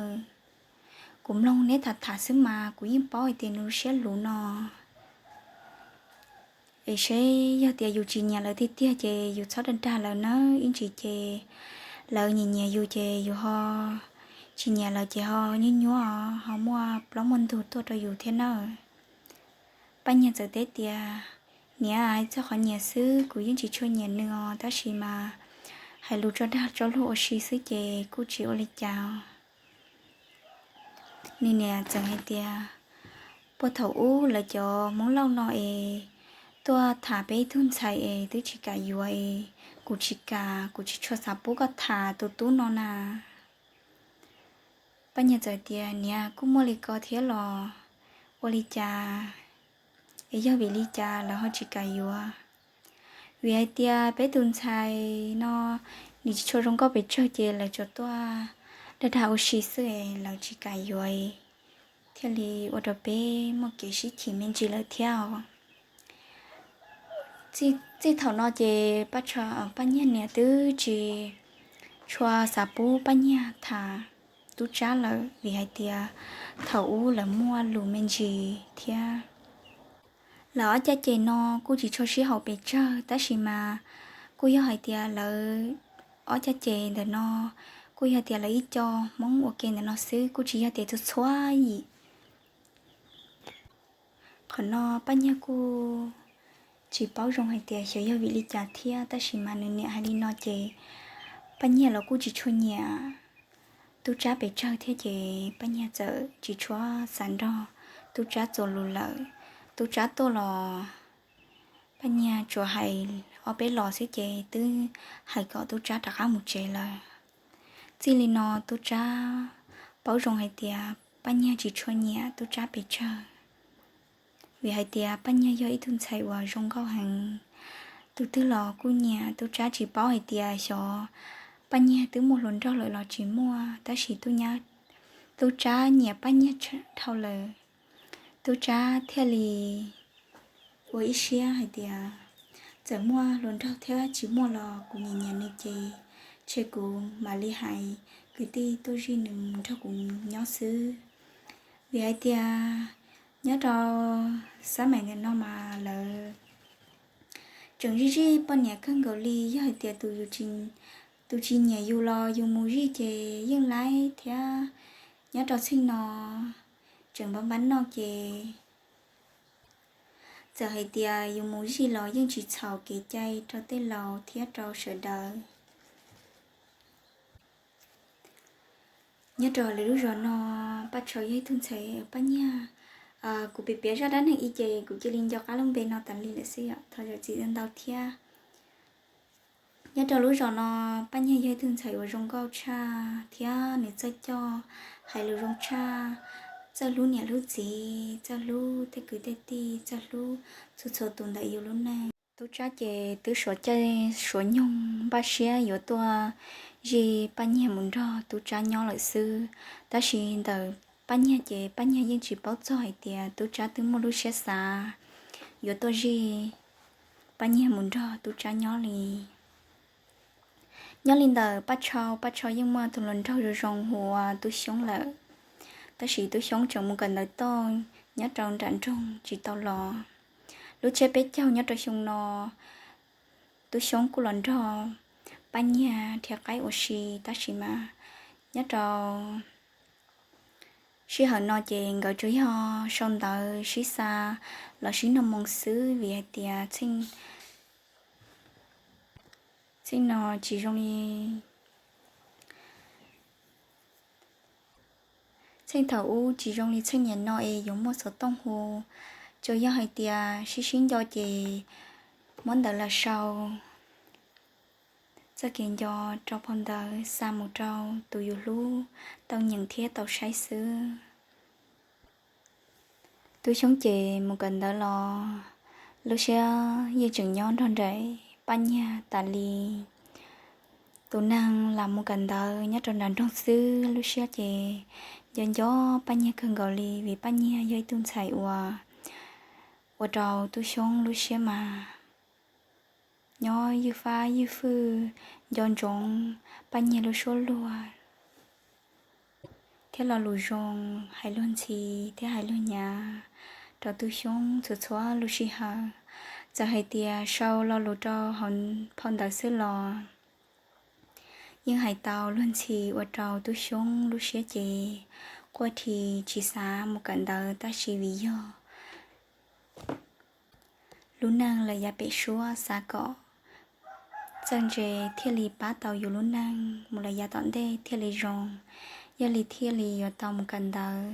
Kuv mloog neb tham tham xwb mas kuv yeej paub hais tias nws lub siab luv no. Es seb yog tias yus tsis nyiam lawv tiag tiag ces yus txhob dag dag lawv nawb, ib ntsis ces lawv nyiam nyiam yus ces yus ho tsis nyiam lawv ces ho nyuaj nyuaj, ho muaj plaub muaj ntug tuaj rau yus thiab nawb. Paj Nyiag txawm teb tias, Niam, hais txog qhov nyiam xwb kuv yeej tsis tshua nyiam nws os, tab sis mas hais lus tso dag tso luag ua si xwb ces kuj tsis ua li cas. Nws niam txawm hais tias, Puag thaum ub lawv cov Hmoob Lauj no es tuaj tham peb ib tug ntxhais es twb tsis kam yuav es kuv tsis kam, kuv tsis tshua xav pub koj tham tus tub no na. Paj Nyiag txawm tias, Niam, kuj muaj li ko thiab los ua li cas? Es yog vim li cas lawv ho tsis kam yuav? Vim hais tias peb tus ntxhais no nws tsis tshua zoo nkauj pes tsawg ces lawv tsuas tuaj dag dag ua si xwb es lawv tsis kam yuav, thiaj li ua rau peb muaj kev sib chim me ntsis lawm thiab os. Txij thaum no ces Paj Nyiag niam twb tsis tshua xav pub Paj Nyiag tham Tub Tsab lawm, vim hais tias thaum ub lawv muaj lus me ntsis thiab. Lawv ob caj ces no kuj tsis tshua sib haum pes tsawg, tab sis mas kuj yog hais tias lawv ob caj ces ntawm no kuj yog tias lawv ib co Hmoob ua ke ntawm no xwb, kuj tsis yog tias txhua txhua yim. Qhov no Paj Nyiag kuj tsis paub zoo hais tias xyov yog vim li cas thiab, tab sis mas nws niam hais li no ces Paj Nyiag los kuj tsis tshua nyiam Tub Tsab pes tsawg thiab, ces Paj Nyiag txawm tsis tshua xav nrog Tub Tsab txuas lus lawm. Tub Tsab tuaj los Paj Nyiag tsuas hais ob peb los xwb ces twb hais kom Tub Tsab rov qab mus tsev lawm. Txij li no Tub Tsab paub zoo hais tias Paj Nyiag tsis tshua nyiam Tub Tsab pes tsawg, vim hais tias Paj Nyiag yog ib tug ntxhais uas zoo nkauj heev. Tus twg los kuj nyiam. Tub Tsab tsis paub hais tias xyov Paj Nyiag twb muaj hluas nraug lawm los tsis muaj, tab sis Tub Tsab nyiam Paj Nyiag dhau lawm. Tub Tsab thiaj li ua ib siab hais tias txawm muaj hluas nraug thiab tsis muaj los kuv nyiam nyiam nws ces tseg kuv mam li hais kwv tij tuaj zij nws nrog kuv nyob xwb. Vim hais tias nyob rau xab mais ntawm no mas lawv tseem zij zij poj niam kawg nkaus li. Yog hais tias tus tsis nyiam yus los yus mus zij ces yeej laib thiab. Nyob rau txheej no tseem npab npab noj ces txawm hais tias yus mus zij los yeej tsis txhaum kev cai rau tej laus thiab rau sawv daws. Nyob rau lwm lub zos no, Paj Tsho yog ib tug ntxhais, Paj Nyiag, kuv piav piav zaj dab neeg ib ces kuv cia li nco qab lub npe no tas li lawm xwb yom, thov zam txim ntau thiab. Nyob rau lub zos no, Paj Nyiag yog ib tug ntxhais uas zoo nkauj tshaj thiab nws txawj coj, hais lus zoo tshaj, txawj hlub niam hlub txiv, txawj hlub tej kwv tej tij, txawj hlub txhua txhua tus ntawm yus lub neej. Tub Tsab ces twb suav caij suav nyoog npaj siab yuav tuaj zij Paj Nyiag mus nrog Tub Tsab nyob lawm xwb. Tab sis ntawm Paj Nyiag ces Paj Nyiag yeej tsis paub txog hais tias Tub Tsab twb muaj lub siab xav yuav tuaj zij Paj Nyiag mus nrog Tub Tsab nyob li. Nyob li ntawm Paj Tsho, Paj Tsho yeej muaj tus hluas nraug zoo zoo hu ua Tub Xyoob lawm. Tab sis Tub Xyoob tseem mus kawm ntawv toj nyob rau nram nroog tsis tau los. Lub tsiab peb caug nyob rau xyoo no, Tub Xyoob kuj los nrog Paj Nyiag dhia qaib ua si, tab sis mas nyob rau sij hawm no ces nkawd tsuas yog sau ntawv sib xa los sib nug moo xwb, vim hais tias txheej no tsis zoo li txheej thaum ub, tsis zoo li txheej niaj no es yuav muaj xov tooj hu. Tsuas yog hais tias sib sib nco ces muab ntawv los sau txoj kev nco rau phau ntawv xa mus rau tus yus hlub tau nyeem thiab tau saib xwb. Tub Xyoob ces mus kawm ntawv los lub siab yeej tseem nyob nrog nraim Paj Nyiag tas li. Tus neeg lam mus kawm ntawv nyob rau nram nroog xwb, lub siab ces nco nco Paj Nyiag kawg nkaus li, vim Paj Nyiag yog ib tug ntxhais uas ua rau Tub Xyoob lub siab mas nyob ywj fab ywj fwj, nco ntsoov Paj Nyiag lub suab luag thiab lo lus zoo, hais luag ntxhi thiab hais luag nyav rau Tub Xyoob txhua txhua lub sij hawm. Txawm hais tias sau lo lus rau hauv phau ntawv xwb los yeej hais tau luag ntxhi ua rau Tub Xyoob lub siab ces quaj dhi tsis xav mus kawm ntawv, tab sis vim yog lub neej lawm yav pem suab xav kom txawj ntse thiaj li pab tau yus lub neej mus lawm yav tom ntej thiaj li zoo, yog li thiaj li yuav tau mus kawm ntawv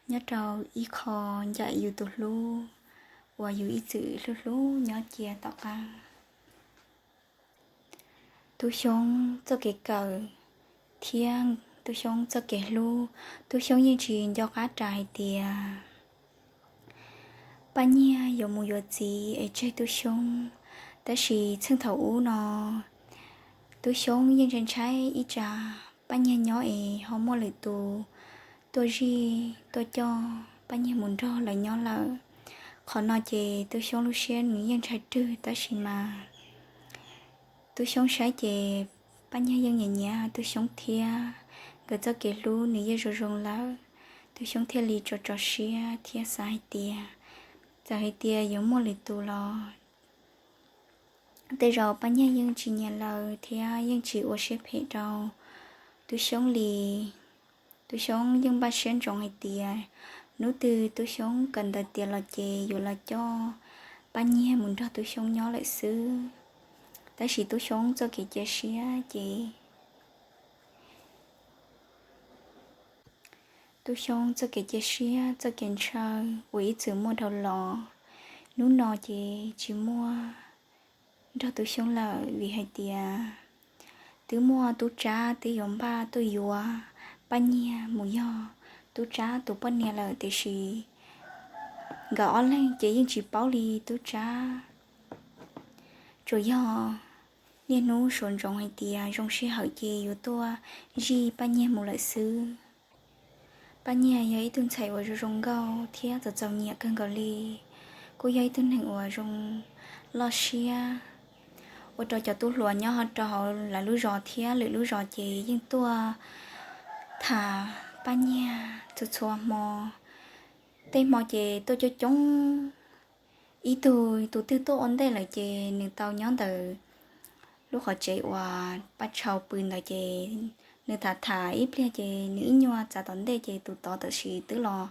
nyob rau ib qho ncaim yus tus hlub uas yus ib txwm hlub hlub nyob cia tom qab. Tub Xyoob txoj kev kawm thiab Tub Xyoob txoj kev hlub, Tub Xyoob yeej tsis nco qab ras hais tias Paj Nyiag yuav mus yuav txiv es tseg Tub Xyoob. Tab sis txheej thaum ub no, Tub Xyoob yeej ntshai ntshai ib tsam Paj Nyiag nyob es ho muaj lwm tus tuaj zij tuaj coj Paj Nyiag mus nrog lawv nyob lawm. Qhov no ces Tub Xyoob lub siab nws yeej ntshai rwg, tab sis mas Tub Xyoob saib ces Paj Nyiag yeej nyiam nyiam Tub Xyoob thiab, nkawd txoj kev hlub nws yeej zoo zoo lawm. Tub Xyoob thiaj li tso tso siab thiab xav hais tias txawm hais tias yuav muaj lwm tus los tej zaum Paj Nyiag yeej tsis nyiam lawm thiab yeej tsis ua siab phem rau Tub Xyoob li. Tub Xyoob yeej npaj siab ntsoov hais tias hnub twg Tub Xyoob kawm ntawv tiav los ces yuav los coj Paj Nyiag mus nrog Tub Xyoob nyob lawm xwb. Tab sis Tub Xyoob txoj kev cia siab ces Tub Xyoob txoj kev cia siab, txoj kev ntshaw uas ib txwm muaj dhau los, hnub no ces tsis muaj nrog Tub Xyoob lawm vim hais tias twb muaj Tub Tsab twb yuav npaj tuaj yuav Paj Nyiag mus yog Tub Tsab tus poj niam lawm tiam sis nkawd ob leeg ces yeej tsis paub li Tub Tsab. Tsuas yog niaj hnub suav ntsoov hais tias zoo sij hawm ces yuav tuaj zij Paj Nyiag mus lawm xwb. Paj Nyiag yog ib tug ntxhais uas zoo zoo nkauj thiab txom txom nyem kawg nkaus li, kuj yog ib tug neeg uas zoo loj siab, ua rau cov tub hluas nyob rau hauv lawv lub zos thiab lwm lub zos ces yeej tuaj tham Paj Nyiag txhua txhua hmo. Tej hmo ces tuaj coob coob, ib tug tus twg tuaj ua ntej lawm ces nws tau nyob ntawm lub qhov tsev uas Paj Tshau pw ntawd ces nws tham tham ib pliag ces nws ib nyuag txav tom ntej ces tus tod tam sim twb los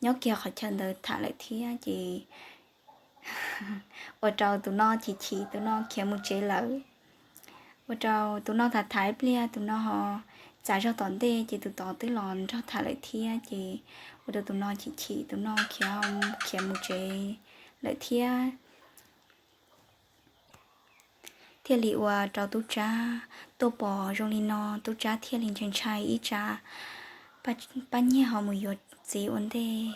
nyob kiag qhov chaw ntawd tham lawm thiab ces ua rau tus no chim chim tus no khiav mus tsev lawm. Ua rau tus no tham tham ib pliag tus no ho txav zog tom ntej ces tus tod twb los nrog tham lawm thiab ces ua rau tus no chim chim tus no khiav, khiav mus tsev lawm thiab. Thiaj li ua rau Tub Tsab tuaj pom zoo li no, Tub Tsab thiaj li ntshai ntshai ib tsam Paj Nyiag ho mus yuav txiv ua ntej.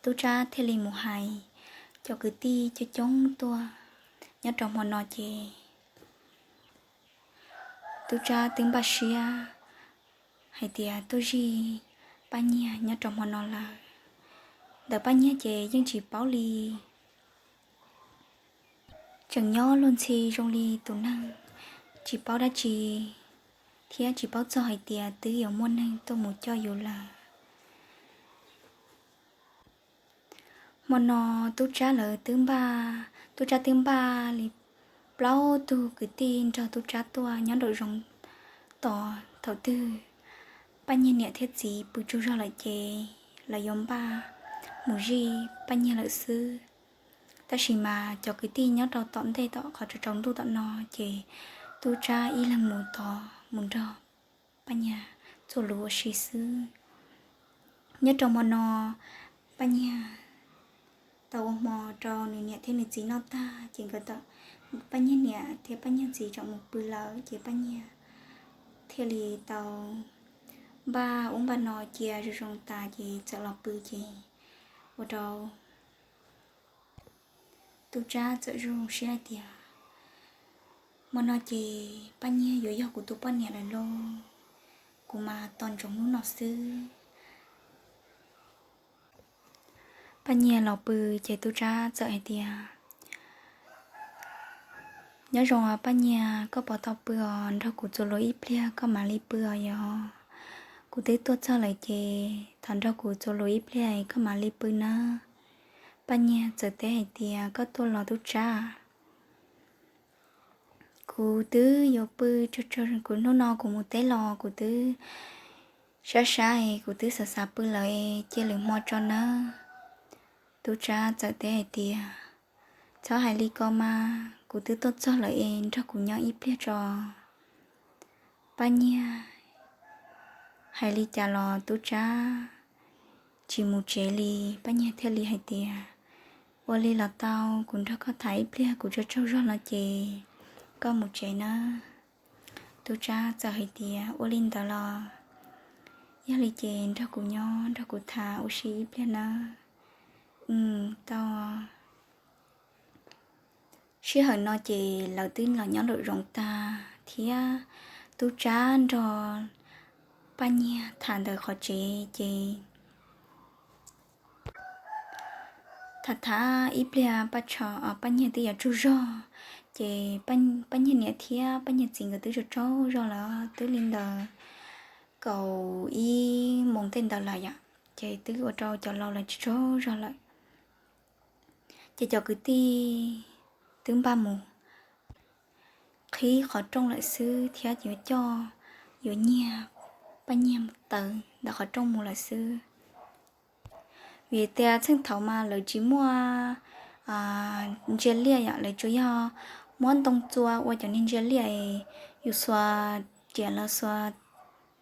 Tub Tsab thiaj li mus hais cov kwv tij coob coob tuaj nyob rau hmo no ces Tub Tsab twb npaj siab hais tias tuaj zij Paj Nyiag nyob rau hmo no lawm. Ntawm Paj Nyiag ces yeej tsis paub li, tseem nyob luag ntxhi zoo li tus neeg tsis paub dab tsi thiab tsis paub txog hais tias twb yuav muaj neeg tuaj mus coj yus lawm. Hmo no Tub Tsab lawv twb npaj, Tub Tsab twb npaj li plaub tug kwv tij nrog Tub Tsab tuaj nyob nraum zoov tos thaum twg Paj Nyiag niam thiab txiv pw tsaug zog lawm ces lawv yuav npaj mus zij Paj Nyiag lawm xwb. Tab sis mas cov kwv tij nyob rau tom ntej tom qhov tsaus ntuj tom no ces Tub Tsab ib leeg mus tod mus nrog Paj Nyiag txuas lus ua si xwb. Nyob rau hmo no Paj Nyiag tau ua hmo rau nws niam thiab nws txiv noj tag ces nkawd, Paj Nyiag niam thiab Paj Nyiag txiv tseem mus pw lawm ces Paj Nyiag thiaj li tau npaj ub npaj no cia zoo zoo tas ces txawm los pw ces ua rau Tub Tsab txawm zoo siab hais tias, hmo no ces Paj Nyiag yuav yog kuv tus poj niam lawm lauj, kuv mas tos ntsoov hnub no xwb. Paj Nyiag los pw ces Tub Tsab txawm hais tias, nyob zoo Paj Nyiag, koj puas tau pw os? Nrog kuv txuas lus ib pliag koj mam li pw os yog. Kuv twb tuaj txog lawm ces thov nrog kuv txuas lus ib pliag koj mam li pw nawb. Paj Nyiag txawm teb hais tias, koj tuaj los Tub Tsab, kuv twb yuav pw tsaug tsaug, kuv hnub no kuv mus teb los kuv twb sab sab es kuv twb xav xav pw lawm es cia lwm hmo tso nawb. Tub Tsab txawm teb hais tias, txhob hais li ko mas, kuv twb tuaj txog lawm es nrog kuv nyob ib pliag tso. Paj Nyiag hais li cas los Tub Tsab tsis mus tsev li. Paj Nyiag thiaj li hais tias, ua li los tau, kuv nrog koj tham ib pliag kuv tsaug tsaug zog no ces koj mus tsev nawb. Tub Tsab txawm hais tias, ua li ntawd los, yog li ces nrog kuv nyob nrog kuv tham ua si ib pliag nawb. Tau. Sij hawm no ces lawv twb los nyob nraum zoov tag thiab Tub Tsab nrog Paj Nyiag tham ntawm qhov tsev ces tham tham ib pliag Paj Nyiag twb yuav tsaug zog ces Paj Nyiag niam thiab Paj Nyiag txiv nkawd twb tsaug tsaug zog lawm twb li ntawd. kaum ib moos tej ntawd lawm yom, ces twb ua rau cov laus lawv tsis tsaug zog lawm. Ces cov kwv tij twb npaj mus qhib qhov rooj lawm xwb thiab yuav coj, yuav nyiag Paj Nyiag taws ntawm qhov rooj mus lawm xwb. Vim tias txheej thaud mas lawv tsis muaj ntsia liaj yom, lawv tsuas yog muab ntoo txua ua cov niag ntsia liaj, yus xuas riam los xuas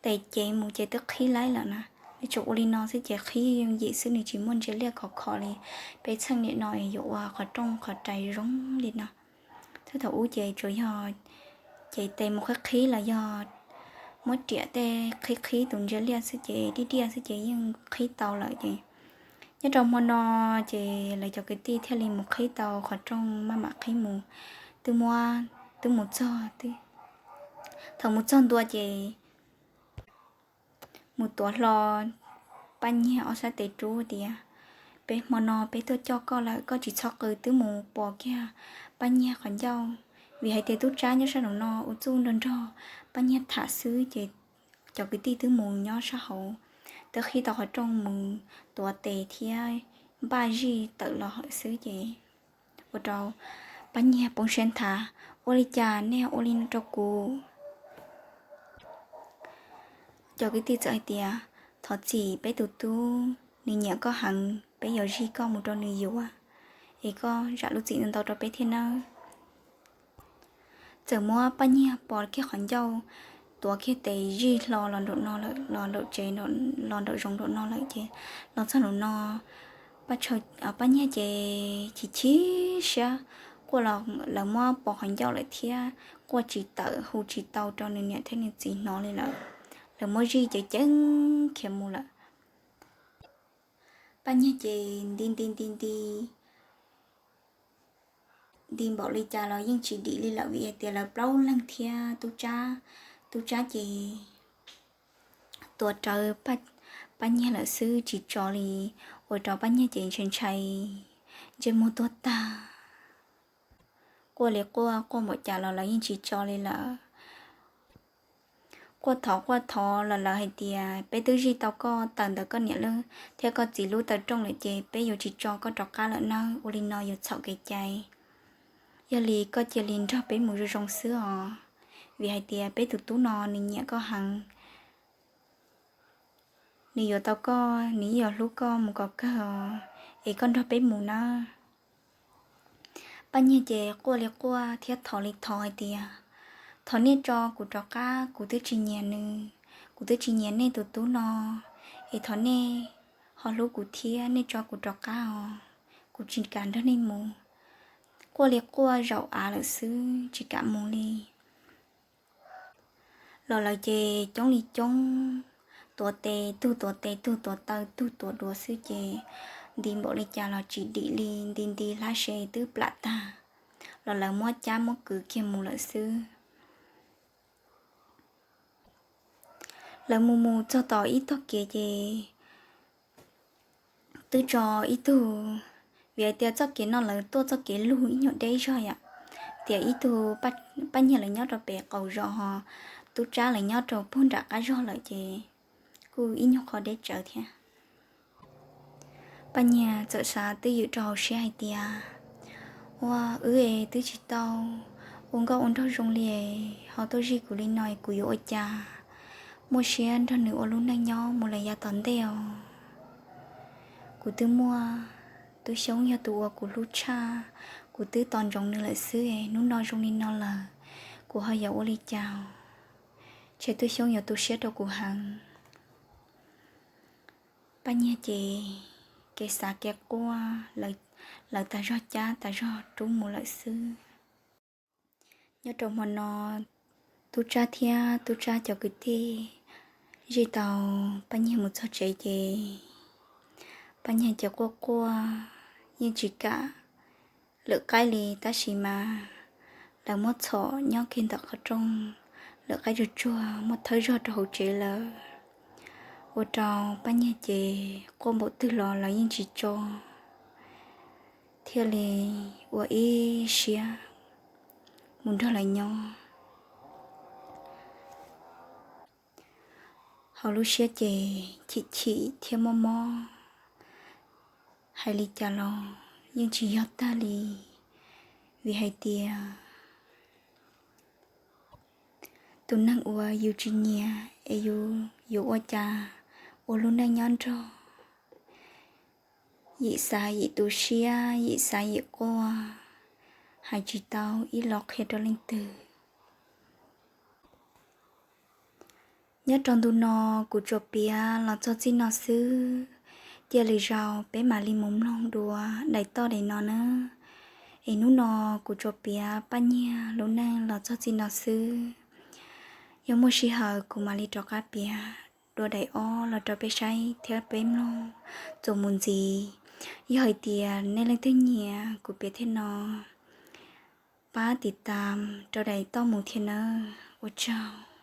tes cev mus ces twb qhib laib lawm na. Nws tsuas ua li no xwb ces qhib yooj yim xwb, nws tsis muaj ntsia liaj khov kho li peb txheej nim no yuav ua qhov rooj qhov rais zoo li no. Txheej thaum ub ces tsuas yog cev tes mus qhib qhib los yog muab riam tej qhib qhib tus ntsia liaj xwb ces diaj diaj xwb ces yeej qhib tau lawm ces nyob rau hmo no ces lawv cov kwv tij thiaj li mus qhib tau qhov rooj maj mam qhib mus, twb muab, twb mus txog, thaum mus txog ntua ces mus tuav hlo Paj Nyiag ob sab tes rub tias, peb hmo no peb tuaj coj koj lawm, koj tsis txhob qw, twb mus pos kiag Paj Nyiag qhov ncauj, vim hais tias tub tsab nyob sab nraum no ua txuj nrog nrog Paj Nyiag tham xwb ces cov kwv tij twb mus nyob sab hauv, twb qhib tau qhov rooj mus tuav tes thiab npaj zij tawm los hawm xwb ces ua rau Paj Nyiag poob siab nthav, ua li cas nej ua li no rau kuv? Cov kwv tij txawm hais tias, thov txim, peb tus tub nws nyiam koj heev, peb yuav zij koj mus rau nws yuav, es koj zam lub txim ntau ntau rau peb thiab nawb. Txawm muab Paj Nyiag pos kiag qhov ncauj, tuav kiag tes zij hlo los nraum no lawm, los nraum tsev, los nraum zoov nraum no lawm ces los txog nraum no, Paj Nyiag ces chim chim siab, quaj los lawv muab pos qhov ncauj lawm thiab quaj tsis tawm hu tsis tau rau nws niam thiab nws txiv hnov li lawm. Lawv muab zij ces ceev khiav mus lawm. Paj Nyiag ces nti nti nti nti nti npaum li cas los yeej tsis dim li lawm vim hais tias lawv plaub leeg thiab tub tsab, tub tsab ces tuav rawv Paj Nyiag lawm xwb tsis tso li, ua rau Paj Nyiag ces ntshai ntshai, ntsej muag tuag tag. Quaj li quaj, quaj npaum cas los lawv yeej tsis tso li lawm. Quaj thov quaj thov los lawv hais tias peb twb zij tau koj taws ntawm koj niam lub thiab koj txiv lub taw rooj lawm ces peb yuav tsis tso koj rov qab lawm nawb, ua li no yuav txhaum kev cai. Yog li koj cia li nrog peb mus zoo zoo xwb os, vim hais tias peb tus tub no nws nyiam koj heev. Nws yuav tau koj, nws yeej yuav hlub koj mus kom kawg os, es koj nrog peb mus nawb. Paj Nyiag ces quaj li quaj thiab thov li thov hais tias, thov nej tso kuv rov qab, kuv twb tsis nyiam nws, kuv twb tsis nyiam nej tus tub no, es thov nej ho hlub kuv thiab nej tso kuv rov qab os, kuv tsis kam nrog nej mus. Quaj li quaj zaum av lawm xwb tsis kam mus li. Los lawv ces coob li coob, tuav tes, tug tuav tes, tug tuav taw, tug tuav duav xwb ces nti npaum li cas los tsis dim li, nti nti hlab se twb plam tag, los lawv muab cab muab kwv kiag mus lawm xwb. Lawv mus mus txog tom ib tog kev ces twb tso ib tug, vim hais tias txoj kev no lawv tuaj txoj kev lug ib nyuag deb zog yom, tias ib tug Paj Nyiag lawv nyob rau pem qaum zos, tub tsab lawv nyob rau puag nram qab zog lawm ces kuj ib nyuag qho deb tsawv thiab. Paj Nyiag txawm xav twb ywm rau hauv siab hais tias, ua, wb es twb tsis tau ua nkauj ua nraug zoo li, ho tuaj zij kuv li no kuv yuav ua cas muaj siab nrog nws ua lub neej nyob mus lawm yav tom ntej os. Kuv twb muaj Tub Xyoob yog tus uas kuv hlub tshaj, kuv twb tos ntsoov nws lawm xwb, hnub no zoo li no lawm, kuv ho yuav ua li cas? Ntshe Tub Xyoob yuav tu siab rau kuv heev. Paj Nyiag ces kev xav kev quaj, lawv tas zog cab tas zog rub mus lawm xwb. Nyob rau hmo no, tub tsab thiab tub tsab cov kwv tij zij tau Paj Nyiag mus txog tsev ces Paj Nyiag ces quaj quaj yeej tsis kam lawm qaib li, tab sis mas lawv muab txhom nyob kiag ntawm qhov rooj, lawm qaib tsuag tsuag muab thawb zog rau hauv tsev lawm. Ua rau Paj Nyiag ces quaj npaum twg los lawv yeej tsis tso, thiaj li ua ib siab mus nrog lawv nyob. Tau lub siab ces chim chim thiab mob mob, hais li cas los yeej tsis yog tag li, vim hais tias tus neeg uas yus tsis nyiam es yus yuav ua cas ua lub neej nyob nrog. Yim xav yim tu siab, yim xav yim quaj, hais tsis tau ib los qhia rau leej twg. Nyob rau ntu no kuv tsuas piav los txog txij no xwb, cia lwm zaus peb mam li mus mloog dua daim toj daim no nawb. Es hnub no kuv tsuas piav paj nyiag lub neej los txog txij no xwb. Yog muaj sij hawm kuv mam li rov qab piav dua daim ob los rau peb saib thiab peb mloog txuas mus ntxiv. Yog hais tias nej leej twg nyiam kuv piav thiab no, pab tiv tam rau daim toj mus thiab nawb. Ua tsaug.